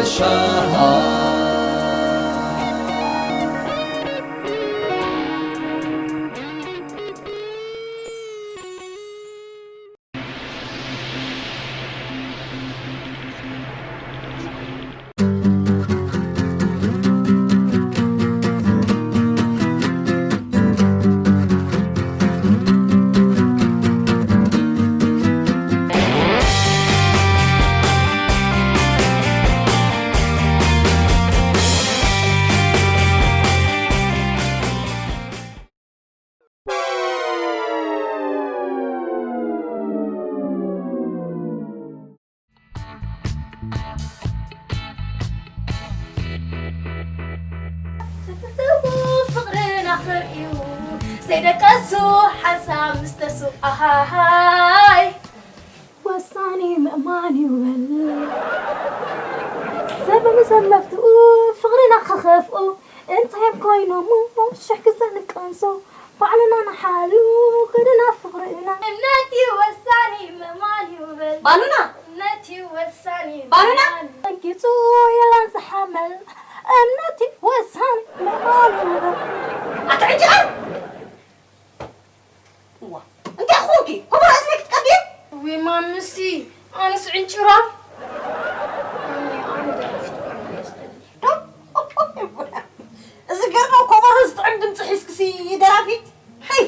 ሻሃ ፍቕርና ክርእዩ ዘይደቀሱ ሓንሳብ ምስ ተስኡ ኣሃሃይ ወሳኒ ምእማን ይውበል። ሰብ ምስ ኣለፍትኡ ፍቕርና ክኸፍኡ እንታይ ኮይኖም ሽሕ ግዜ ንቃንሶ ባዕልና ንሓሉ ክድና ፍቕርና እምነት እዩ ወሳኒ ምእማን ይውበል ባሉና እምነት እዩ ወሳኒ ባሉና ምእማን ተንኪጹ የላን ዝሓመል እምነት እዩ ወሳኒ ምእማን ይውበል ኣትዕንጭራ እዋ እንታይ ኾንኪ ኮቦሮ እዝኒ ክትቀብየ እዊ ማምሲ ኣነስ ዕንጭራ ኣነ ደራፊት እኮ ነው የሚመስለኝ። እዚ ገርሞ ኮቦሮ ዝጥዕም ድምፂ ሒዝክሲ ደራፊት ይ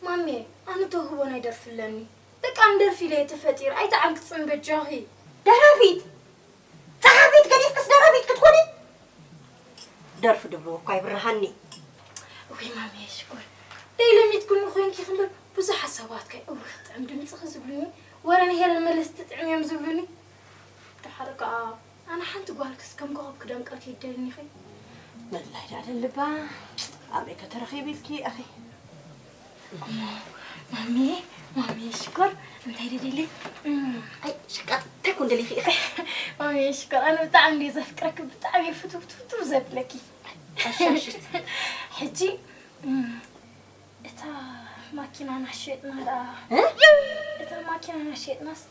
ማሜ ኣነ ተውህቦ ናይ ደርፊ ኣለኒ በቃ ንደርፊ ኢለ እየ ተፈጢረ ኣይትዓንግፅኒ በጃኺ ደራፊት ፀሓፊት ገዲፍክስ ደራፊት ክትኮኒ ደርፊ ድብልዎ እኳ ይብርሃኒ እውይ ማሜ ሽኮር ደይለሚትኩኒ ኮይንኪ ክንበር ብዙሓት ሰባት ከ እውይ ክጥዕም ድምፅኺ ዝብሉኒ ወረ ንሄለን መለስ ትጥዕም እዮም ዝብሉኒ ደሓር ከዓ ኣነ ሓንቲ ጓልክስ ከም ኮኸብ ክደምቀልኪ ይደልኒኺ ወላይ ዳ ደልባ ኣበይ ከተረኺብ ኢልኪ ኣኺ ማሜ ማሜ ሽኮር እንታይ ደደሊ ኣይ ሽቃጥ እንታይ ኮን ደሊኺ ኢኺ ማሜ ሽኮር ኣነ ብጣዕሚ እንደ ዘፍቅረኪ ብጣዕሚ ፍቱ ፍቱ ፍቱ ዘብለኪ ኣሻሽት ሕጂ እታ ማኪና ናሸጥና ደኣ እታ ማኪና ናሸጥናስ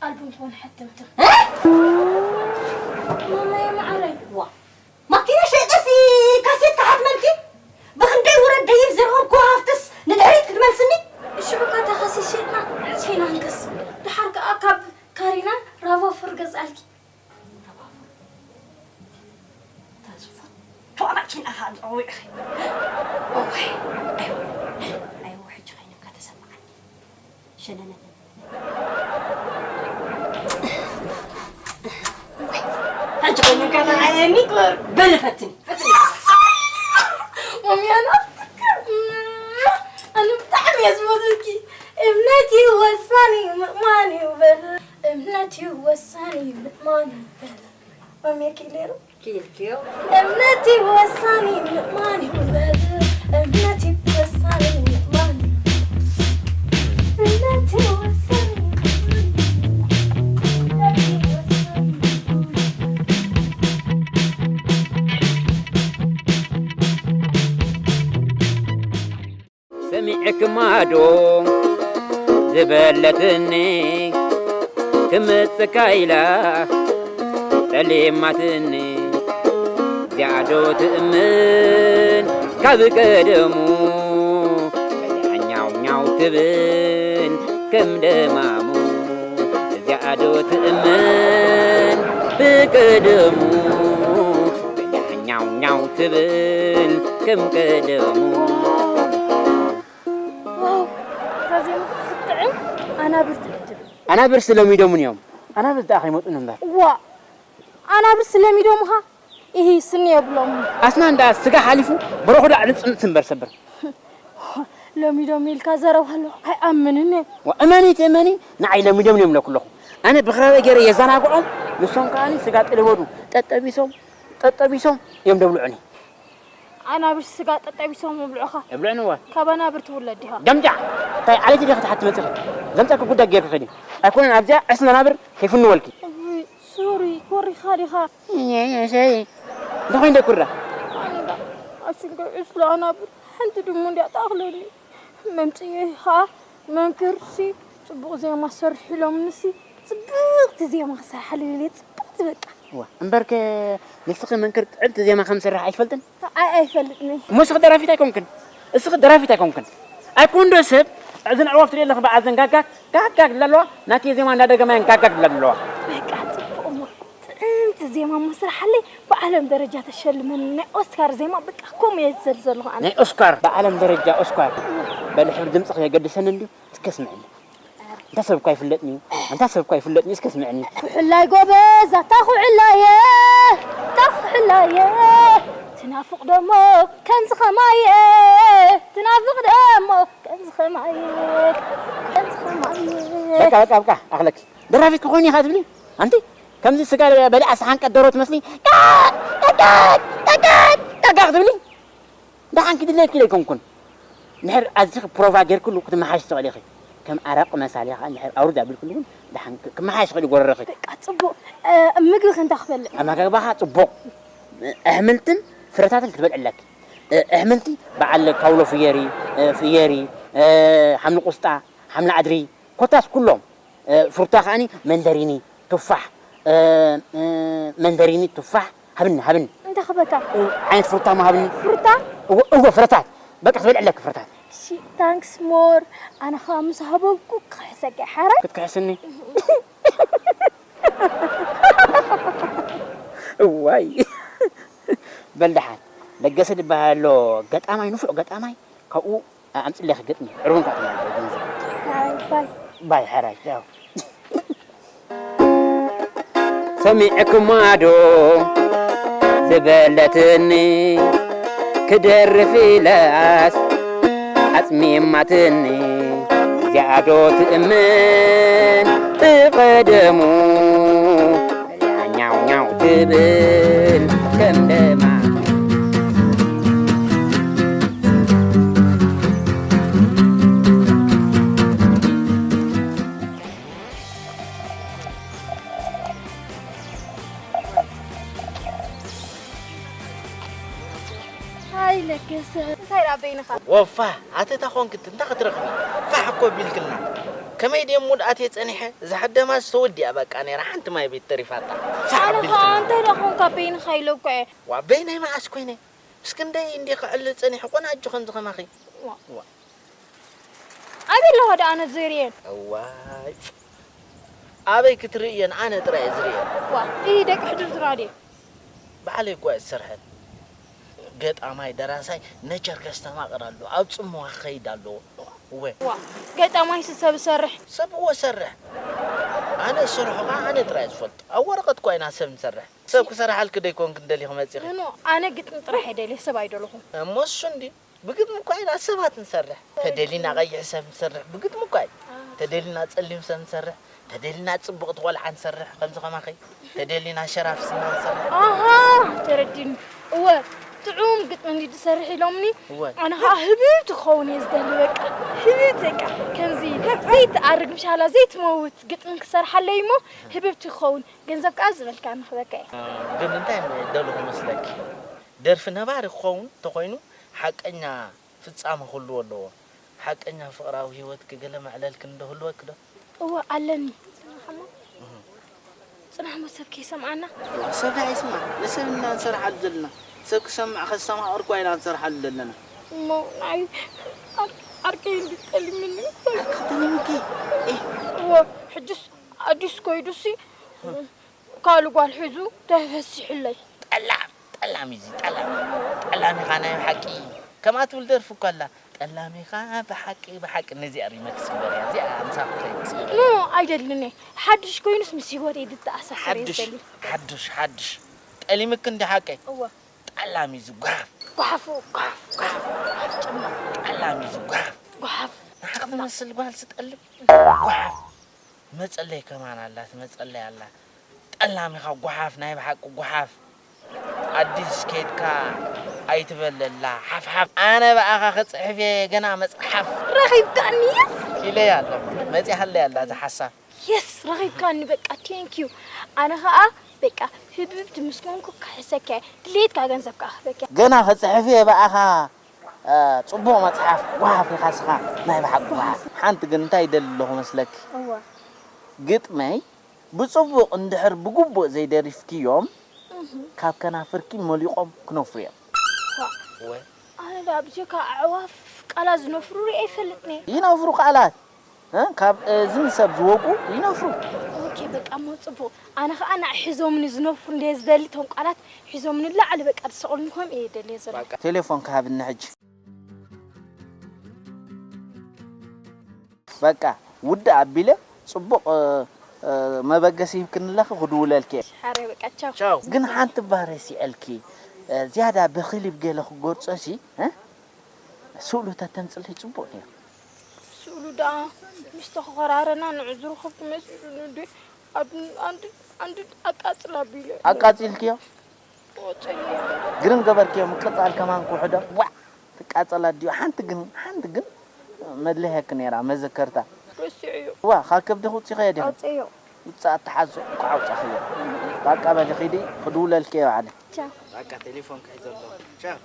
ኣልቡም ኮን ሕትምትም ማማየ ማዓረይ ዋ ማኪና ሸይጠሲ ካሴት ክሓትመልኪ ብኽንደይ ውረድ ደይብ ዝረኸብኩ ሃፍትስ ንድሕሪት ክትመልስኒ ሽዑ እካ ተኸሲ ሸጥና ዕፅፊና ንክስ ድሓር ከዓ ካብ ካሪና ራቫ ፎር ገዝኣልኪ ተዝፎ ቶማኪን ኣኻ ዝዕውዕኺ እወይ ኣይወ ኣይወ ሕጂ ኸይንካ ተሰማዓኒ ሸነነነ ሕጂ ኸይንካ ተዓየኒ በል ፈትኒ ፈትኒ ወምያና ኣነ ብጣዕሚ እየ ዝፈትወኪ እምነት እዩ ወሳኒ ምእማን እዩ በል እምነት እዩ ወሳኒ ምእማን እዩ በል ወምየ ኪሌሩ ኪልኪዮ እምነት እዩ ወሳኒ ምእማን እዩ በል እምነት እዩ ወሳኒ ምእማን እዩ እምነት እዩ ወሳኒ ምእማን እዩ እምነት እዩ ወሳኒ ምእማን እዩ ሰሚዕክማ ዶ ዝበለትኒ ክመጽካ ኢላ ጠሊማትኒ እዚኣ ዶ ትእምን ካብ ቀደሙ ኛው ኛው ትብል ከም ደማሙ እዚኣ ዶ ትእምን ብቀደሙ ኛው ኛው ትብል ከም ቀደሙ ዋው እዛ ዜማ ክትጥዕም ኣናብር ትዕድም ኣናብርሲ ለሚዶምን እዮም ኣናብር ደኣ ከይመጡን እምበር ዋ ኣናብርሲ ለሚዶምኻ ኢሂ ስኒ የብሎም ኣስናን ደኣ ስጋ ሓሊፉ በረኹ ደኣ ዕልጽምጽ እምበር ሰብር ለሚዶም ኢልካ ዘረባ ኣሎ ኣይኣምንን እየ እመኒ ትእመኒ ንዓይ ለሚዶም እዮም ለኩለኹ ኣነ ብኽራበ ገይረ የዘናግዖም ንሶም ከኣ ስጋ ጥልበዱ ጠጠቢሶም ጠጠቢሶም እዮም ደብልዑኒ ኣናብር ስጋ ጠጠቢሶም ይብልዑኻ የብልዕንዋ ካብ ኣናብር ትውለድ ዲኻ ደምጃ እንታይ ዓለይቲ ዲኻ ትሓቲ መፅኺ ዘምፀኪ ጉዳይ ገይርኪ ኸዲ ኣይኮነን ኣብዚኣ ዕስለ ኣናብር ከይፍንወልኪ ሶሪ ኮሪኻ ዲኻ እንታይ ኮይን ደኩራ ኣሽንገ ዕስለ ኣናብር ሓንቲ ድሙ እንዲያ ተኣኽለኒ መምፅኤ ኸዓ መንክርሲ ፅቡቕ ዜማ ሰርሒሎምንሲ ፅብቕቲ ዜማ ክሰርሓ ልልየ ፅብቕቲ በቃ እዋ እምበርከ ንስኺ መንክር ጥዕምቲ ዜማ ከም ዝሰርሕ ኣይትፈልጥን? ኣይ ኣይፈልጥን። እሞ እስኺ ደራፊት ኣይኮንክን? እስኺ ደራፊት ኣይኮንክን? ኣይኮን ዶ ሰብ እዘን ኣዕዋፍ ትርኢ ኣለኺ ብኣዘን ጋጋግ ጋጋግ ዝብላ ኣለዋ ናተይ ዜማ እንዳደገማ እየን ጋጋግ ዝብላ ዘለዋ። በቃ ጽቡቕ እሞ ጥዕምቲ ዜማ እሞ ስርሓለይ ብዓለም ደረጃ ተሸልመኒ ናይ ኦስካር ዜማ በቃ ከምኡ እየ ዝደሊ ዘለኹ ኣነ። ናይ ኦስካር ብዓለም ደረጃ ኦስካር በሊ ሕብሪ ድምፅኺ የገድሰኒ እንድዩ እስከ ስምዕኒ። ኣንታ ሰብ እኳ ይፍለጥኒ እዩ። ኣንታ ሰብ እኳ ይፍለጥኒ እዩ። እስከ ስምዕኒ። ኩሕላይ ጎበዝ ኣታ ኩሕላየ ኣታ ኩሕላየ ትናፍቕ ደሞ ከምዚ ኸማየ ትናፍቕ ደሞ ከምዚ ኸማየ ከምዚ ኸማየ በቃ በቃ በቃ ኣኽለኪ። ደራፊት ክኾን ኢኻ ትብሊ ኣንቲ ከምዚ ስጋ በሊዓ ሰሓን ቀደሮ ትመስሊ። ቃቅ ቃቅ ቃቅ ቃቅ ክትብሊ ደሓን ክድለየኪ ዶ ኣይኮንኩን? እንድሕር ኣዚኺ ፕሮቫ ጌርክሉ ክትመሓየሺ ትኽእሊ ኢኺ። ከም ኣረቂ መሳሊ ኸኣ እንድሕር ኣውርድ ኣቢልክሉ እውን ደሓን ክ- ክመሓየሽ ይኽእል እዩ ጎረረኺ። በቃ ጽቡቕ። እ፣ ምግቢ ከ እንታይ ክበልዕ? ኣመጋግባኻ ጽቡቕ። ኣሕምልትን ፍረታትን ክትበልዒ ኣለኪ። እ፣ ኣሕምልቲ በዓል ካውሎ ፍየሪ፣ እ፣ ፍየሪ፣ እ፣ ሓምሊ ቁስጣ፣ ሓምሊ ዓድሪ፣ ኮታስ ኩሎም እ፣ ፍሩታ ከኣኒ መንደሪኒ፣ ቱፋሕ፣ እ፣ እ፣ መንደሪኒ፣ ቱፋሕ፣ ሃብኒ፣ ሃብኒ። እንታይ ክበካ? እ፣ ዓይነት ፍሩታ እሞ ሃብኒ። ፍሩታ? እወ፣ እወ፣ ፍረታት። በቃ ክትበልዕ ኣለኪ ፍረታት። እሺ፣ ታንክስ ሞር። ኣነ ኸኣ ምስ ሃበብኩ ክሕሰካ እየ፣ ሓራይ? ክትክሕስኒ? እዋይ። በል ደሓን። ለገሰ ዝበሃል ኣሎ ገጣማይ፣ ንፉዕ ገጣማይ። ካብኡ ኣምፅለኺ ግጥሚ ዕሩን ካትማለ ገንዘብ። ኣይ፣ ባይ። ባይ፣ ሕራይ፣ ቻው። ሰሚዕክማ ዶ ዝበለትኒ ክደርፍ ኢላስ ኣጽሚማትኒ። እዚኣ ዶ ትእመን ብቐደሙ እያ ኛው ኛው ትብል ከም ደማ። ሃይ ለገሰ፣ እንታይ ደኣ በይንኻ? ወፋ፣ ኣተታ ኾንክት እንታ ክትረኽቢ? ፋሕ እኮ ቢልክልና። ከመይ ድየ ሙድ ኣትየ ጸኒሐ? እዛ ሓደማስ ተወዲኣ በቃ ነይራ፣ ሓንቲ ማይ ቤት ተሪፋታ። ፋሕ ኣነ ቢልክልና። ኸኣ እንታይ ደኣ ኾንካ በይንኻ ኢለ እኮ እየ። ዋ፣ በይነይ መዓስ ኮይነ? ምስ ክንደይ እንዴ ክዕልል ጸኒሐ ቆናጆ ከምዚ ከማኺ? ዋ። ዋ። ኣበይ ኣለዋ ደኣ ኣነ ዘይርእየን? እዋይ። ኣበይ ክትርእየን? ኣነ ጥራይ እየ ዝርእየን። ዋ፣ እይ ደቂ ሕዱር ዝራድየ። ባዕለይ እኳ እየ ዝሰርሐን። ገጣማይ፣ ደራሳይ፣ ነቸር ከስተማቕር ኣለዎ። ኣብ ጽምዋ ክኸይድ ኣለዎ። እወ። ዋ፣ ገጣማይስ ሰብ ዝሰርሕ? ሰብ እወ ዝሰርሕ። ኣነ ዝሰርሖ ኸዓ ኣነ ጥራይ እየ ዝፈልጦ። ኣብ ወረቐት እኳ ኢና ሰብ ንሰርሕ። ሰብ ክሰርሓልኪ ዶ ይኮንኪ ደሊኺ መጺኺ? ኖ፣ ኣነ ግጥሚ ጥራሕ እየ ደልየ፣ ሰብ ኣይደለኹን። እሞ እሱ እንዲ፣ ብግጥሚ እኳ ኢና ሰባት ንሰርሕ። ተደሊና ቀይሕ ሰብ ንሰርሕ፣ ብግጥሚ እኳ እዩ። ተደሊና ጸሊም ሰብ ንሰርሕ፣ ተደሊና ጽብቕቲ ቆልዓ ንሰርሕ፣ ከምዚ ከማኺ። ተደሊና ሸራፍ ስና ንሰርሕ። ኣሃ፣ ተረዲኒ። እወ፣ ጥዑም ግጥሚ እንዲ ትሰርሕ ኢሎምኒ። እወ። ኣነ ኸዓ ህብብቲ ክኸውን እየ ዝደሊ፣ በቃ። ህብብቲ፣ በቃ። ከምዚ ዘይትኣርግ፣ ምሻላ ዘይትመውት ግጥሚ ክሰርሓለይ እሞ፣ ህብብቲ ክኸውን። ገንዘብ ከኣ ዝበልካ ንኽበካ እየ። ግን እንታይ ደለኹ መስለኪ? ደርፊ ነባሪ ክኸውን ተኾይኑ ሓቀኛ ፍጻመ ክህልዎ ኣለዎ። ሓቀኛ ፍቕራዊ ህይወትኪ ገለ መዕለልክን ዶ ህልወኪ ዶ? እወ ኣለኒ። ጽናሕ እሞ። እህ። ጽናሕ እሞ ሰብ ከይሰምዓና። እወ፣ ሰብ ዳኣ ይስማዕ። ንሰብ ኢና ንሰርሓሉ ዘለና። ሰብ ክሰምዕ ከስተማቕር እኳ ኢና ንሰርሓሉ ዘለና። እሞ ንዓይ ዓር-፣ ዓርከይ እንዲ ጠሊምኒ። ዓርኪ ጠሊምኪ? ኤህ። እወ፣ ሕጅስ ኣዲስ ከይዱሲ ካልእ ጓል ሒዙ ተፈሲሑለይ። ጠላም፣ ጠላም እዩ እዚ፣ ጠላም። ጠላም ኢኻ ናይ ብሓቂ። ከምኣ ትብል ደርፊ እኮ ኣላ። ጠላም ኢኻ ብሓቂ፣ ብሓቂ። ነዚኣ ሪመክስ ግበርያ፣ እዚኣ ምሳኺ ሪመክስ ግበርያ። ኖ፣ ኣይደልን እየ። ሓድሽ ኮይኑስ ምስ ህይወተይ ዝተኣሳሰር እየ ሓድሽ፣ ዝደሊ። ሓድሽ፣ ሓድሽ። ጠሊምኪ እንዲ ሓቀይ? እወ። ጠላም እዩ እዚ፣ ጓሓፍ። ጓሓፍ፣ ጓሓፍ፣ ጓሓፍ፣ ጓሓፍ ጭማ። ጠላም እዩ እዚ፣ ጓሓፍ። ጓሓፍ። ንዓኺ ትመስል ጓል ስጠልም። ጓሓፍ። መጸለይ ከማን ኣላ፣ ትመጸለይ ኣላ። ጠላም ኢኻ ጓሓፍ፣ ናይ ብሓቂ ጓሓፍ። ኣዲስ ኬድካ ኣይትበለላ፣ ሓፍሓፍ። ኣነ ብኣኻ ክጽሕፍ እየ ገና መጽሓፍ። ረኺብካኒ፣ የስ! ኢለያ ኣለኹ፣ መጺኣለይ ኣላ እዛ ሓሳብ። የስ! ረኺብካኒ፣ በቃ፣ ቴንክ ዩ። ኣነ ኸኣ፣ በቃ፣ ህብብቲ ምስ ኮንኩ ክሕሰካ እየ። ድሌትካ ገንዘብ ከኣ ክህበካ እየ። ገና ክጽሕፍ እየ ብኣኻ። እ፣ ጽቡቕ መጽሓፍ፣ ጓሓፍ ኢኻ እስኻ፣ ናይ ብሓቂ ጓሓፍ። ሓንቲ ግን እንታይ ይደሊ ኣለኹ መስለኪ? እወ። ግጥመይ ብጽቡቕ እንድሕር ብግቡእ ዘይደሪፍክዮም፣ ካብ ከናፍርኪ መሊቖም ክነፍሩ እዮም። እወ። ኣነ ደኣ ብጀካ ኣዕዋፍ ቃላት ዝነፍሩ ርእየ ኣይፈልጥን እየ። ይነፍሩ ቃላት፣ እ፣ ካብ እዝኒ ሰብ ዝወግኡ ይነፍሩ። ኦኬ፣ በቃ እሞ ጽቡቕ። ኣነ ኸኣ ንዓይ ሒዞምኒ ዝነፍሩ እንድየ ዝደሊ፣ እቶም ቃላት ሒዞምኒ ንላዕሊ በቃ ዝሰቐሉኒ ከምኡ እየ ዝደልዮ ዘለኹ። በቃ ቴሌፎን ክሃብኒ ሕጂ። በቃ ውድእ ኣቢለ ጽቡቕ፣ እ፣ እ፣ መበገሲ ሂብክኒ ኣለኺ፣ ክድውለልኪ እየ። ሓራይ በቃ ቻው። ቻው። ግን ሓንቲ እባ ረሲዐልኪ፣ እ፣ ዝያዳ ብክሊፕ ገለ ክጎርጾሲ፣ እ? ስእሉ ተተምጽልይ ጽቡቕ ነይሩ። ስእሉ ደኣ ምስ ተኸራረና ንዑ ዝረኸብኩ መሲሉኒ እንዴ፣ ኣድ-፣ ኣንድ-፣ ኣንድ-፣ ኣቃጽል ኣቢለ። ኣቃጺልክዮ? ወጸየ። ግርም ገበርክዮ፣ ምቅጻል ከማን ክውሕዶ። ዋዕ! ትቃጸል ኣዲኡ። ሓንቲ ግን፣ ሓንቲ ግን መድለየኪ ነይራ፣ መዘከርታ። ረሲዐዮ። ዋ፣ ካብ ከብድኺ ውጺኸዮ ዲኺ? ኣውጸዮ። ውጻእ ኣተሓዞ፣ እንኳዕ ኣውጻኽዮ። በቃ በሊ ኺዲ፣ ክድውለልክዮ ባዕለ። ቻው። በቃ ቴሌፎን ክሕዘሎ። ቻው።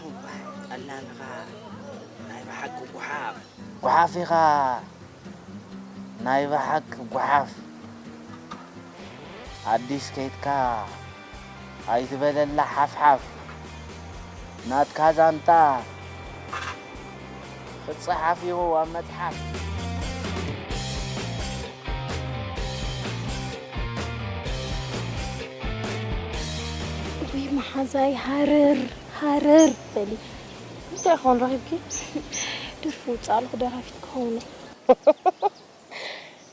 እዋይ፣ ጠላምኻ ናይ ብሓቂ ጓሓፍ። ጓሓፍ ኢኻ፣ ናይ ብሓቂ ጓሓፍ። ኣዲስ ከይድካ ኣይትበለላ ሓፍሓፍ። ናትካ ዛንታ ክጽሓፍ እዩ ኣብ መጽሓፍ። ውይ መሓዛይ ሃረር ሃረር በሊ። እንታይ ይኸውን ረኺብኪ? ደርፊ ውፅእ ኣለኹ፣ ደራፊት ክኸውን እየ።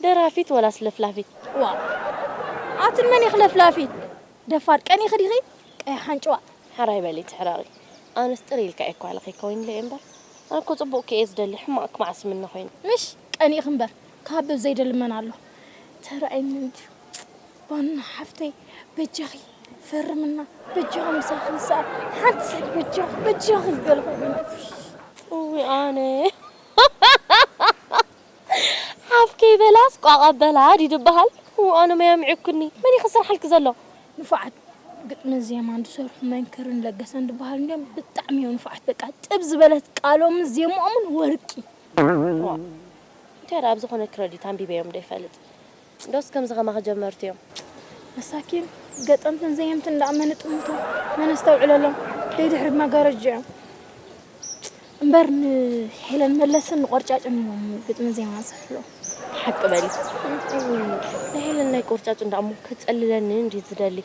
ደራፊት ወላስ ለፍላፊት? ዋ ኣትን መን ኢኺ ለፍላፊት? ደፋር ቀኒኺ ዲኺ? ቀያሕ ሓንጭዋ። ሕራይ በሊ ትሕረቒ። ኣነስ ጥር ኢልካ እየ እኳ ኢለ ከይከውንለ እየ እምበር። ኣነ እኮ ጽቡቕኪ እየ ዝደሊ፣ ሕማቕኪ መዓስ ምነ ኮይኑ። ምሽ ቀኒእኺ እምበር፣ ክሃብብ ዘይደሊ መን ኣሎ? ተራእየኒ እንድዩ። ባና ሓፍተይ፣ በጃኺ ፈርምና፣ በጃኺ ምሳኺ ንስኣል። ሓንቲ ስእሊ በጃኺ፣ በጃኺ ዝበልኹ። እዊ ኣነ። ሓፍ ከይበላስ ቋቕ ኣበላ ድዩ ዝበሃል? እው፣ ኣነ መይ ኣምዒኩኒ? መን እዩ ክሰርሓልኪ ዘሎ? ንፉዓት ግጥምን ዜማን ዝሰርሑ መንክርን ለገሰን ዝበሃሉ እንድዮም። ብጣዕሚ እዮም ንፉዓት። በቃ ጥብ ዝበለት ቃሎምን ዜምኦምን ወርቂ። ዋ፣ እንታይ ደኣ ኣብ ዝኾነ ክረዲት ኣንቢበዮም ዶ ይፈልጥ? ዶስ ከምዚ ከማኺ ጀመርቲ እዮም? መሳኪን፣ ገጠምትን ዘየምትን ደኣ መን እጥምቶም? መን ኣስተውዕለሎም? ደይ ድሕሪ መጋረጃ እዮም። እምበር ንሄለን መለስን ንቆርጫጭን እዮም ግጥምን ዜማን ዝሰርሕሎም። ሓቂ በሊ። እውይ፣ ንሄለን ናይ ቆርጫጭን ደኣ እሞ ከጸልለኒ እንድዩ ዝደሊ።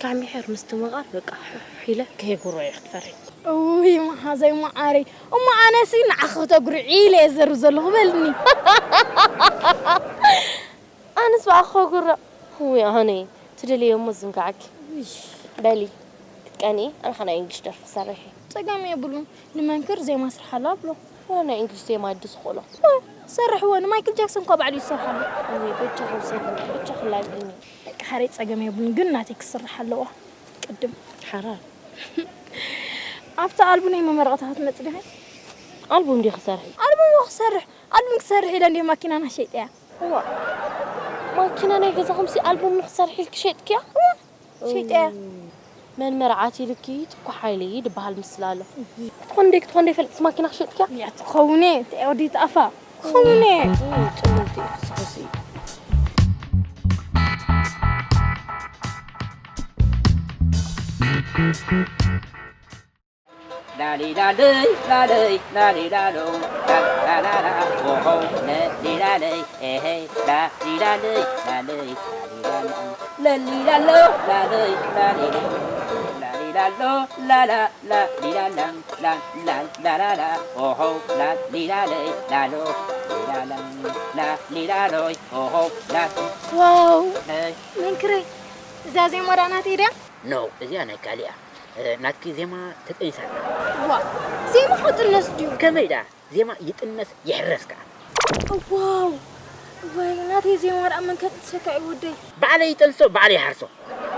ካብ ሚሒር ምስትምቓር በቃ ሕሕ ኢለ ከየጉሮ እየ ክትፈሪ። እውይ መሓዘይ መዓረይ፣ እሞ ኣነሲ ንዓኺ ክተጉርዒ ኢለ እየ ዝዘርብ ዘለኹ በልኒ። ኣነስ ብኣኺ ከጉርዕ። እውይ ኣነ ትደልዮ እሞ ዝንጋዓኪ። እሽ። በሊ ክትቀንኢ፣ ኣነ ኸኣ ናይ እንግሊሽ ደርፊ ክሰርሕ እየ። ጸገም የብሉን፣ ንመንክር ዜማ ስርሓላ ኣብሎ። ወላ ናይ እንግሊሽ ዜማ ድዩ ዝኽእሎ? ዋ፣ ሰርሕዎ፣ ንማይክል ጃክሰን እኳ ባዕሉ ይሰርሓሉ። እውይ በጃኹም ሰብ፣ በጃኹም ላግኒ። በቃ ሓረይ ጸገም የብሉን፣ ግን ናተይ ክስራሕ ኣለዋ ቅድም። ሓራር። ኣብቲ ኣልቡም ናይ መመረቕታ ክትመጽእ ዲኺ? ኣልቡም ድዩ ክሰርሕ? ኣልቡም እኮ ክሰርሕ፣ ኣልቡም ክሰርሕ ኢለ እንድየ ማኪናና ሸይጠያ። እዋ፣ ማኪና ናይ ገዛኹምሲ ኣልቡም ንኽሰርሕ ኢልኪ ሸይጥክያ? እዋ፣ ሸይጠያ። እው፣ መን መርዓት ኢልኪ ትኩ ሓይሊ ድበሃል ምስላ ኣሎ። ክትኾን ደይ ክትኾን ደይ ፈልጥስ ማኪና ክሸጥክያ? እያ ትኸውን እየ፣ እንታይ ወዲት ኣፋ ክኸውን እየ። እው፣ ጽምብልቲ ኢኺ ስኽሲ። ላሊ ላለይ ላለይ ላሊ ላሎ ላላላላ ኦሆ ለሊ ላለይ ኤሄ ላሊ ላለይ ላለይ ላሊ ላላ ለሊ ላሎ ላለይ ላሊ ላሊ ላሎ ላላ ላሊ ላላ ላላላ ኦሆ ላሊ ላለይ ላሎ ላላ ላሊ ላሎይ ኦሆ ላ ዋው ለይ መንክረይ እዛ ዜማ ደኣ ናተይ ድያ? ኖ እዚኣ ናይ ካሊኣ። ናትኪ ዜማ ተጠኒሳ ኣላ። ዋ ዜማ ክጥነስ ድዩ? ከመይ ደኣ ዜማ ይጥነስ ይሕረስ ከኣ። ዋው ወይ ናተይ ዜማ ደኣ መን ከጥንሰካ እዩ ወደይ? ባዕለይ ይጠንሶ ባዕለይ ይሓርሶ።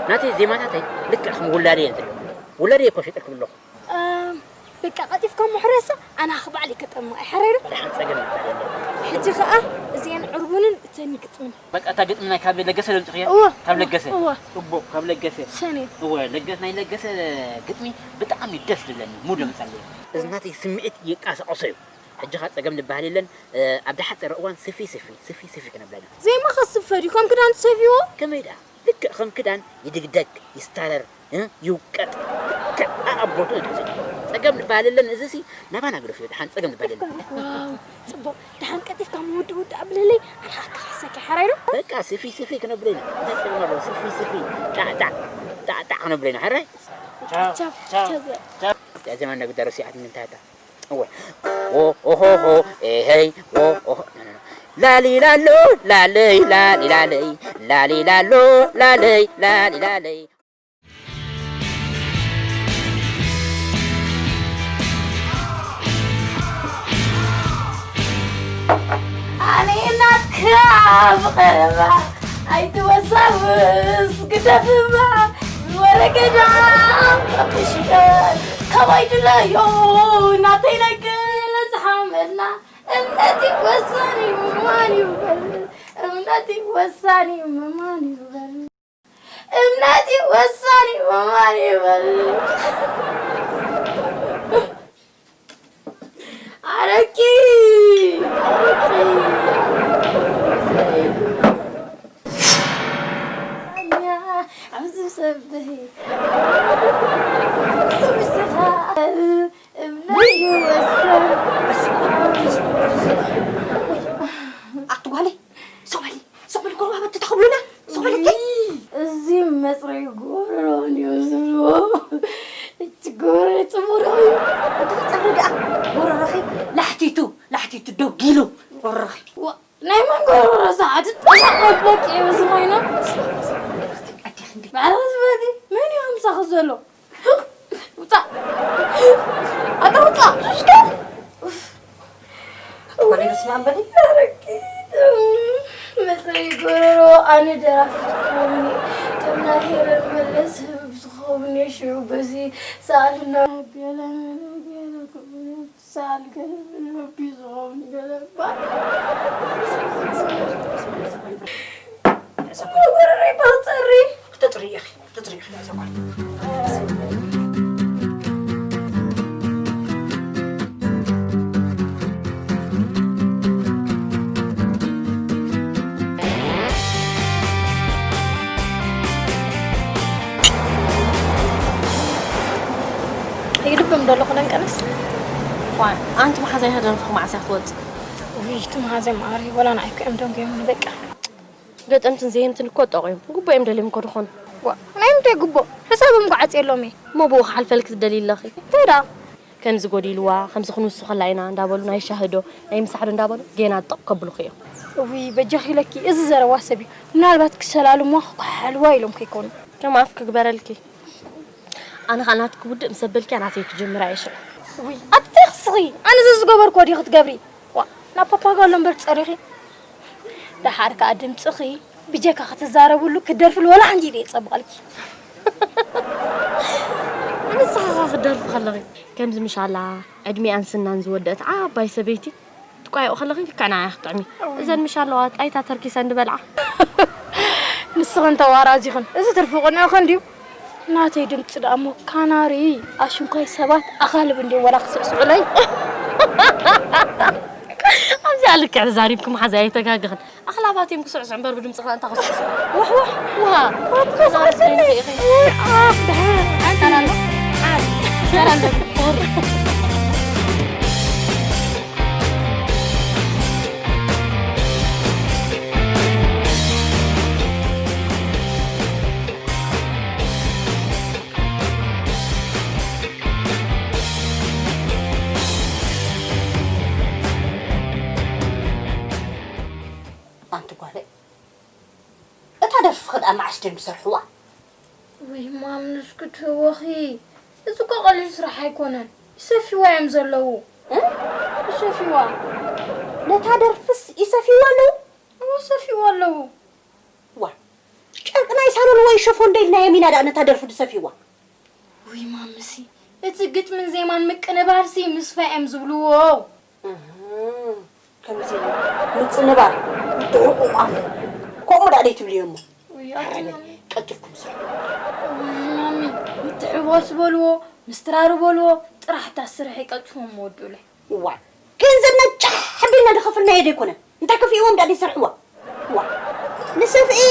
ናተይ ዜማታተይ ልክዕ ከም ውላደይ እየ ዝሪኦ። ውላደይ እኮ ሸይጠልኩም ኣለኹ። በቃ ቀልጢፍካ ምሕረሳ ኣና ክባዕል ይከጠማ ኣይሓረይ ዶ? ደሓን ጸገም ይባል የለን። ሕጂ ከኣ እዚአን ዕርቡንን እተን ግጥምን በቃ እታ ግጥሚ ናይ ካብ ለገሰ ለምጽኽያ? እወ። ካብ ለገሰ? እወ። ጽቡቕ፣ ካብ ለገሰ። ሰኔ። እወ፣ ለገ-፣ ናይ ለገሰ ግጥሚ ብጣዕሚ ደስ ዝብለኒ፣ ሙድ የምጻለይ። እዚ ናተይ ስምዒት የቃሳቕሶ እዩ። ሕጂ ኸ ጸገም ዝበሃል የለን። እ፣ ኣብ ዝሓጸረ እዋን ስፊ ስፊ፣ ስፊ ስፊ ክነብላ ኢና። ዜማ ኸ ስፈ ድዩ? ከም ክዳን ትሰፍይዎ? ከመይ ደኣ? ልክዕ ከም ክዳን ይድግደግ፣ ይስታረር፣ እ፣ ይውቀጥ። ልክዕ ኣኣቦቱ ንትሕዘ። ጸገም ዝበሃል የለን። እዚሲ ናባና ግደፍዮ፣ ደሓን ጸገም ዝበሃል የለን። ዋው፣ ጽቡቕ። ደሓን ቀልጢፍካ መወዲ ወዲ ኣብለለይ፣ ኣነ ኣተኻሰኪ ሓራይ ዶ? በቃ ስፊ ስፊ ክነብሎ ኢና። እንታይ ጸገም ኣለዎ? ስፊ ስፊ፣ ጣዕ ጣዕ፣ ጣዕ ጣዕ ክነብሎ ኢና። ሓራይ? ቻው፣ ቻው፣ ቻው፣ ቻው። ቻው። እዚኣ ዜማ ነግዳ ረሲዓትኒ እንታይ እታ? እወ። ኦ፣ ኦሆሆ፣ ኤሄይ፣ ኦ፣ ኦሆ። ላሊላሎ፣ ላለይ፣ ላሊላለይ፣ ላሊላሎ፣ ላለይ፣ ላሊላለይ። ኣነ ናትካ ብቐረባ ኣይትወሳውስ ግደፍባ ዝወረገዳ ረብሽበር ካባይ ድላዮ ናተይ ነገር ዝሓመልና እምነቲ ወሳኒ ምማን ይበል እምነቲ ወሳኒ ምማን ይበል እምነቲ ወሳኒ ምማን ይበል ኣረቂ ኣረቂ ኣብዚ ሰበይ እምነት ይወሰን ኣቲ ጓለይ ሶበሊ ሶበሊ ጎረባብቲ ተኸብሉና ሶበሊ እዚ መፅረይ ጎረሮ እንዲዮ ዝብልዎ እቲ ጎረሮ ፅቡቅ እዩ እቲ ክፀሪ ደኣ ጎረሮኺ ላሕቲቱ ላሕቲቱ ደጊሉ ጎረሮኺ ናይ መን ጎረሮ ሰዓት ጠሻ ከብለኪ እዩ ዝኮይና ባዕላ ዝበቲ መን እዩ ምሳኺ ዘሎ ውፃእ ኣታ ውፃእ ሱስከ ወደ ስማ በሊ መፅረይ ጎረሮ ኣነ ደራፊት ክኸውን እየ ከም ናይ ሄረን መለስ ህብብ ዝኸውን እየ ሽዑ በዚ ሰኣልና ገለ መለ ገለ ክብሉ ሰኣል ገለ መለ ቢ ዝኸውን ገለ እባ ጎረሮ ይባል ፀሪ ክተፅሪ ኢኺ ክትርኢ እዛ ጓል ይድብም ደሎ ክደንቀንስ ዋን ኣንቲ መሓዛይ ከደንፍኹ መዓስ እያ ክትወፅእ ውይ እቲ መሓዘ ማሪ ወላ ንዓይ ክዕም ደንጎ የምኒ በቃ ገጠምትን ዘየምትን እኮ ጠቑዮም ግቡኦም ደልዮም እኮ ድኾኑ። ዋ ናይ ምንታይ ግቡእ? ሕሳቦም እኮ ዓፅየሎም እየ። እሞ ብኡ ክሓልፈልኪ ትደልዪ ኣለኺ? እንታይ ደኣ? ከምዚ ጎዲልዋ፣ ከምዚ ክንውስኸላ ኢና እንዳበሉ ናይ ሻሂ ዶ ናይ ምሳሕ ዶ እንዳበሉ ጌና ጠቕ ከብሉኺ እዮም። እውይ በጃኺ ኢለኪ እዚ ዘረባ ሰብ እዩ። ምናልባት ክሰላልምዋ ክኳሓሓልዋ ኢሎም ከይኮኑ። ከም ኣፍ ክግበረልኪ። ኣነ ኸኣ ናትኪ ውድእ ምስ ኣበልክያ ናተይ ክጅምራ እየ ሽዑ። ውይ ኣቲ ተይ ክስኺ ኣነ ዘዝገበርክዎ ዲኺ ክትገብሪ? ዋ ናብ ፓፓጋሎ እምበር ትጸሪኺ። ደሓር ከኣ ድምጽኺ ብጀካ ክትዛረብሉ ክትደርፍሉ ወላ ሓንቲ ኢደ የጸብቐልኪ። ኣነ ንስኻ ኸኣ ክትደርፊ ከለኺ ከምዚ ምሻላ ዕድሚኣን ስናን ዝወደአት ዓባይ ሰበይቲ ትቋየኦ ከለኺ ልክዕ ንዓያ ክትጥዕሚ። እወይ። እዘን ምሻ ኣለዋ ጣይታ ተርኪሰን ዝበልዓ። ንስኽን ተዋራዚኽን እዚ ትርፊ ቅንዕኽን ድዩ? ናተይ ድምፂ ደኣ እሞ ካናሪ ኣሽንኳይ ሰባት ኣኻልብ እንድዮም ወላ ክስዕስዑለይ። ኣብዚኣ ልክዕ ተዛሪብኪ መሓዛይ ኣይተጋግኽን። ኣኽላባት እዮም ክስዕስዑ እምበር ብድምፅኻ እንታይ ክስዕስዑ። ውሕ ውሕ ውሃ። ኣትክስዕስኒ። ውይ ኣፍ ደሓን። ሓንቲ ሰላም በል። ሰላም በል። ቁር። ኣንቲ ጓለይ እታ ደርፊ ክድኣ መዓስ ድዮም ዝሰርሕዋ? ውይ ማም ንስኪ ትህወኺ እዚ እኮ ቀሊል ስራሕ ኣይኮነን ይሰፊዋ እዮም ዘለዉ እ? ይሰፊዋ ነታ ደርፍስ ይሰፊዋ ኣለዉ? እዎ ሰፊዋ ኣለዉ ዋ ጨርቂ ናይ ሳሎን ወይ ሸፎ እንደ ኢልናዮም ኢና ደኣ ነታ ደርፊ ድሰፊዋ ውይ ማምሲ፣ እቲ ግጥምን ዜማን ምቅንባርሲ ምስፋ እዮም ዝብልዎ። እህ፣ ከምዚ ምጽንባር፣ ምትሕቑቋፍ፣ ከምኡ ደኣ ደይትብልዮ እሞ። ውይ፣ ኣቲ ኣረ፣ ማሚ። ቀልጢፍኩም ስርሑ። ውይ፣ ማሚ፣ ምትሕውዋስ በልዎ፣ ምስትራር በልዎ፣ ጥራሕ እታ ስርሐይ ቀልጢፎም ወድኡለይ። እዋይ፣ ገንዘብና ጫሕ ኣቢልና ዝኸፈልናዮ ዶ ኣይኮነን? እንታይ ከፊእዎም ደኣ ዘይሰርሕዋ? ዋ፣ ንሰፍኢ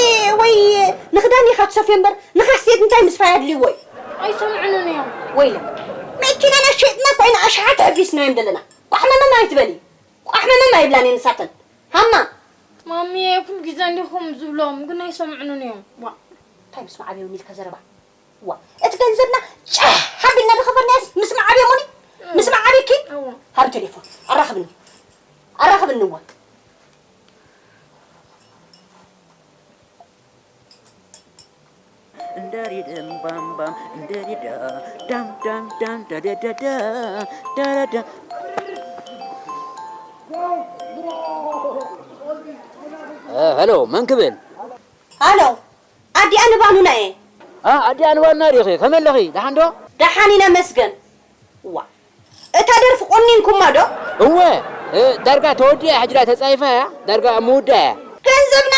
ወይ ንኽዳን ኢኻ ትሰፍዮ እምበር ንኻሴት እንታይ ምስፋይ ኣድልይዎ እዩ? ኣይሰምዑንን እዮም። ወይለ፣ መኪናና ሸጥና ኮይና ኣሽሓት ኣዕቢስናዮም ዘለና። ቋሕመመም ኣይትበሊ። ቋሕመመም ኣይብላን እየን ንሳተን። ሃማ። ማሚየ፣ ኩሉ ግዜ እንዲኹም ዝብሎም ግን ኣይሰምዑንን እዮም። ዋ፣ እንታይ ምስማዕ ኣብዮምኒ ኢልካ ዘረባ? ዋ፣ እቲ ገንዘብና ጫሕ ኣቢልና ዝኸፈልናዮስ ምስማዕ ኣብዮምኒ? ምስማዕ ኣብዮኪ? እዋ። ሃቢ ቴሌፎን። ኣራኽብኒ። ኣራኽብኒ እዋ። እንደሪደም ባምባም እንደሪዳ ዳም ዳም ዳም ዳዳዳዳ ዳዳዳ። እ፣ ሄሎ፣ መን ክብል? ሃሎ፣ ኣዲኣ ንባኑና እየ። እ፣ ኣዲኣ ንባኑና ዲኺ? ከመይ ኣለኺ? ደሓን ዶ? ደሓን ኢና መስገን። ዋ፣ እታ ደርፊ ቆኒንኩማ ዶ? እወ፣ እ፣ ዳርጋ ተወዲኣ፣ ሕጂ ዳ ተጻይፋ እያ፣ ዳርጋ ኣብ ምውዳእ እያ። ገንዘብና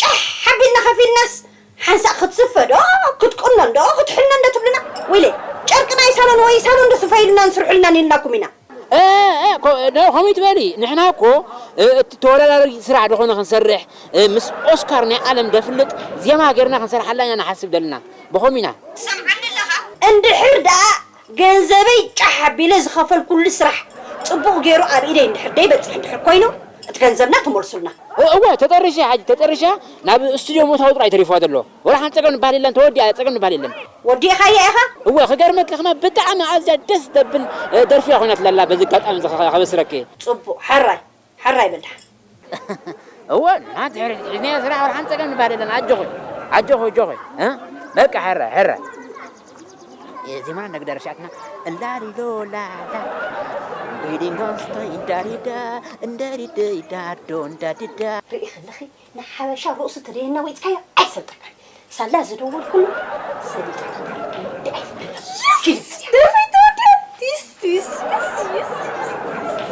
ጫሕ ኣቢልና ከፊልናስ፣ ሓንሳእ ክትስፈ ዶ፣ ክትቁነን ዶ፣ ክትሕነን ዶ ትብልና? ወይለ፣ ጨርቂ ናይ ሳሎን ወይ ሳሎን ዶ ስፈይሉናን ስርሑልናን ኢልናኩም ኢና። እ፣ እ፣ ኮ-፣ ነ-፣ ከምኡ ትበሊ፣ ንሕና እኮ፣ እ፣ እቲ ተወዳዳሪ ስራሕ ዝኾነ ክንሰርሕ፣ እ፣ ምስ ኦስካር ናይ ዓለም ደፍልጥ ዜማ ጌርና ክንሰርሓላ ኢና ንሓስብ ዘለና። ብኸምኡ ኢና። ትሰምዓኒ ኣለኻ? እንድሕር ደኣ ገንዘበይ ጫሕ ኣቢለ ዝኸፈልኩሉ ስራሕ ጽቡቕ ገይሩ ኣብ ኢደይ እንድሕር ደይበጽሕ እንድሕር ኮይኑ፣ እቲ ገንዘብና ትመልሱልና። እ-፣ እወ፣ ተጠሪሸ፣ ሓጂ፣ ተጠሪሸ። ናብ ስቱድዮ ምእታው ጥራይ ተሪፍዋ ዘሎ። ወላ ሓንቲ ጸገም ንበሃል የለን፣ ተወዲኣ፣ ጸገም ንበሃል የለን። ወዲእኻያ ኢኻ? እወ፣ ክገርመኪ፣ ከማ ብጣዕሚ ኣዝያ ደስ ተብል፣ እ፣ ደርፊ እያ ኮይናትላ፣ በዚ ኣጋጣሚ እዚ ከ-፣ ከበስረኪ። ጽቡቕ፣ ሕራይ። ሕራይ በል ደሓን። እወ፣ ንሓንቲ ሕርሕር ሒዝናዮ ስራሕ ወላ ሓንቲ ጸገም ንበሃል የለን። ኣጆኺ፣ ኣጆኺ፣ ኣጆኺ። እ? በቃ ሕራይ፣ ሕራይ። ዜማና ነግዳ ረሻትና። ላሊሎ ላላ፣ ቢዲንጎ ስቶይ እንዳሪዳ፣ እንዳሪደይ ዳዶ እንዳድዳ። ርኢ ከለኺ ንሓበሻ ርእሱ ተደየና ወይጽካዮ ኣይሰልጠካን። ሳላ ዝደወልኩሉ ሰሊጣ ተደርቢ ደርፊ ተወዲኣ። ቲስ፣ ቲስ፣ የስ፣ የስ፣ የስ።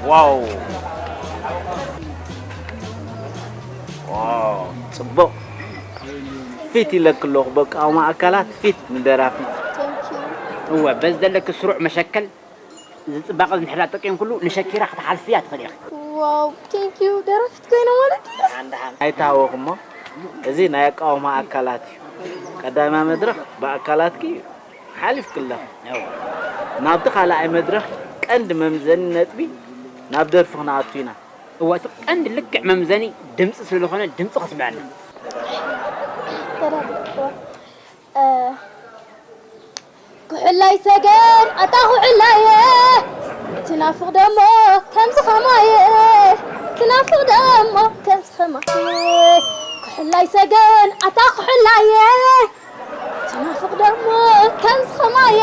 ዋው! ዋው! ጽቡቕ! ፊት ኢለኪ ኣለኹ፣ በቃ፣ ኣማ ኣካላት ፊት ንደራፊት። Thank you። እወ፣ በዚ ዘለኪ ስሩዕ መሸከል፣ እዚ ጽባቐ እዚ እንድሕር ተጠቂምክሉ፣ ንሸኪራ ክትሓልፍያ ትኽእሊ ኢኺ። ዋው፣ thank you። ደራፊት ኮይነ ማለት ድዩ? ደሓን፣ ደሓን። ኣይተሃወኹ እሞ፣ እዚ ናይ ኣቃውማ ኣካላት እዩ። ቀዳማይ መድረኽ ብኣካላትኪ ሓሊፍኪ ኣለኺ። እወ። ናብቲ ካልኣይ መድረኽ ቀንዲ መምዘኒ ነጥቢ ናብ ደርፊ ክንኣቱ ኢና። እወ፣ እቲ ቀንዲ ልክዕ መምዘኒ ድምፂ ስለ ዝኾነ ድምፂ ከስምዐና። ተረዲእክዎ። እ፣ ኩሕላይ ሰገን ኣታ ኩሕላየ፣ ትናፍቕ ደሞ ከምዚ ኸማየ፣ ትናፍቕ ደሞ ከምዚ ኸማየ። ኩሕላይ ሰገን ኣታ ኩሕላየ፣ ትናፍቕ ደሞ ከምዚ ኸማየ።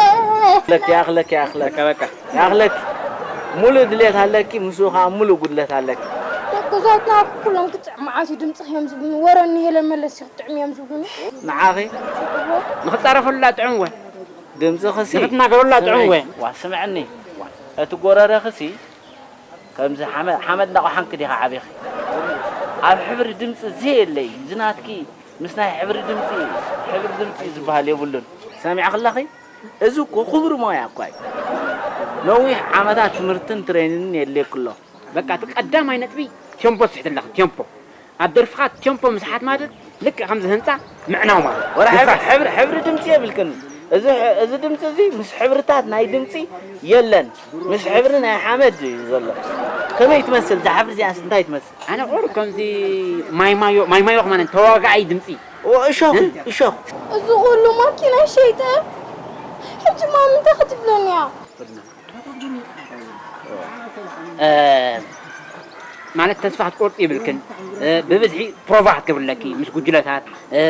ለኪ፣ ያኽለኪ፣ ያኽለኪ። በቃ፣ በቃ። ያኽለኪ። ሙሉእ ድሌት ኣለኪ፣ ምስኡ ኸዓ ሙሉእ ጉድለት ኣለኪ። ደቂ ገዛውትና ኩሎም ክጥዕም መዓት እዩ ድምፅኺ እዮም ዝብሉኒ። ወረ እኒሄ ለመለስ እዩ ክጥዕም እዮም ዝብሉኒ። ንዓኺ? እዎ። ንኽፃረፈሉ ጥዑም ወ። ድምፅኽሲ? ንኽትናገረሉ ጥዑም ወ። ስምዕኒ። ዋ፣ ስምዕኒ። ዋ፣ እቲ ጎረረኽሲ ከምዚ ሓመ-፣ ሓመድ እንዳቆሓንኪ ዲኻ ዓቢኺ? ኣብ ሕብሪ ድምፂ ዘየለ እዩ። እዚ ናትኪ ምስ ናይ ሕብሪ ድምፂ፣ ሕብሪ ድምፂ ዝበሃል የብሉን። ሰሚዕኺ ኣለኺ? እዚ እኮ ክቡር ሞያ እኳ እዩ። ነዊሕ ዓመታት ትምህርትን ትሬኒንን የድልየኪ ኣሎ። በቃ፣ እቲ ቀዳማይ ነጥቢ ቴምፖ ትስሕቲ ኣለኺ፣ ቴምፖ። ኣብ ደርፍኻ ቴምፖ ምስሓት ማለት ልክዕ ከምዚ ህንጻ ምዕናው ማለት እዩ። ወረ ሕብሪ፣ ምፍራስ። ሕብሪ፣ ሕብሪ ድምጺ የብልክን። እዚ፣ እዚ ድምጺ እዚ ምስ ሕብርታት ናይ ድምጺ የለን። ምስ ሕብሪ ናይ ሓመድ እዩ ዘሎ። ከመይ ትመስል? እዛ ሕብሪ እዚኣስ እንታይ ትመስል? ኣነ ቁሩብ ከምዚ ማይማዮ፣ ማይማዮ ማለት ተዋጋኣይ ድምጺ። ኦ፣ እሾኽ፣ እ? እሾኽ። እዚ ኩሉ ማኪና ሸይጠ፣ ሕጂ ማሚ እንታይ ክትብለኒ እያ? እ፣ ማለት ተስፋ ክትቆርጺ የብልክን። እ፣ ብብዝሒ ፕሮቫ ክትገብሪ ኣለኪ ምስ ጉጅለታት። እ፣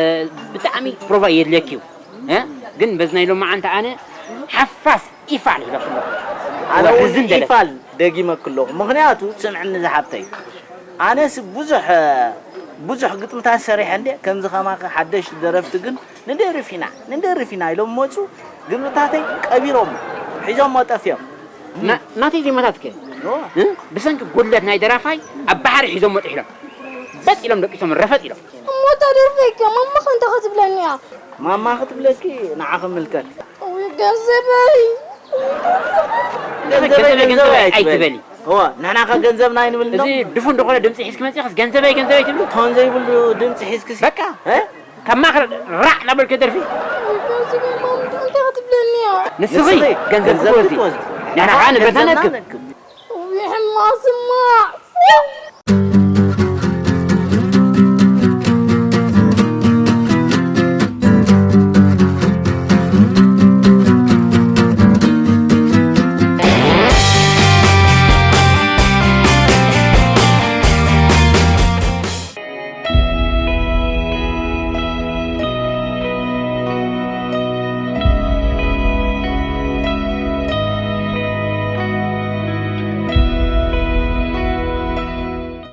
ብጣዕሚ ፕሮቫ የድልየኪ እዩ። እ፣ ግን በዚ ናይ ሎማዓንቲ ኣነ ሓፋስ ኢፋል ኢለኪ ኣለኹ። ኣነ እውን ወርዝን ደለት። ኢፋል ደጊመኪ ኣለኹ። ምኽንያቱ ስምዕኒ ዝሓብተይ፣ ኣነስ ብዙሕ፣ ብዙሕ ግጥምታት ሰሪሐ እንዴ፣ ከምዚ ከማኺ ሓደሽቲ ደረፍቲ ግን ንደርፍ ኢና፣ ንደርፍ ኢና ኢሎም መጹ፣ ግጥምታተይ ቀቢሮሞ፣ ሒዞሞ ጠፍዮም። ና- ናተይ ዜማታት ከ እ? ብሰንኪ ጉድለት ናይ ደራፋይ ኣብ ባሕሪ ሒዞሞ ጥሒሎም። በጥ ኢሎም ደቂሶም ረፈጥ ኢሎም። እሞ እታ ደርፈይ ከ ማማኸ እንታይ ክትብለኒ እያ? ማማ ክትብለኪ ንዓኺ ምልከት። እውይ ገንዘበይ። ገንዘበይ ገንዘበይ ኣይትበሊ። እዋ ንሕና ከ ገንዘብና ኣይንብል እዚ እንዶ? ድፉን ዝኾነ ድምፂ ሒዝኪ መፂእኽስ ገንዘበይ ገንዘበይ ትብሉ? ቶን ዘይብሉ ድምፂ ሒዝክሲ በቃ እ? ካብ ማእኸል ራዕ እናበልኪ ደርፊ። እውይ ገንዘበይ ማማ እንታይ ክትብለኒ እያ? ንስኺ ገንዘብ ክትወስዲ። ንሕና ከዓ ንገዛነክብ። እውይ ሕማስማ።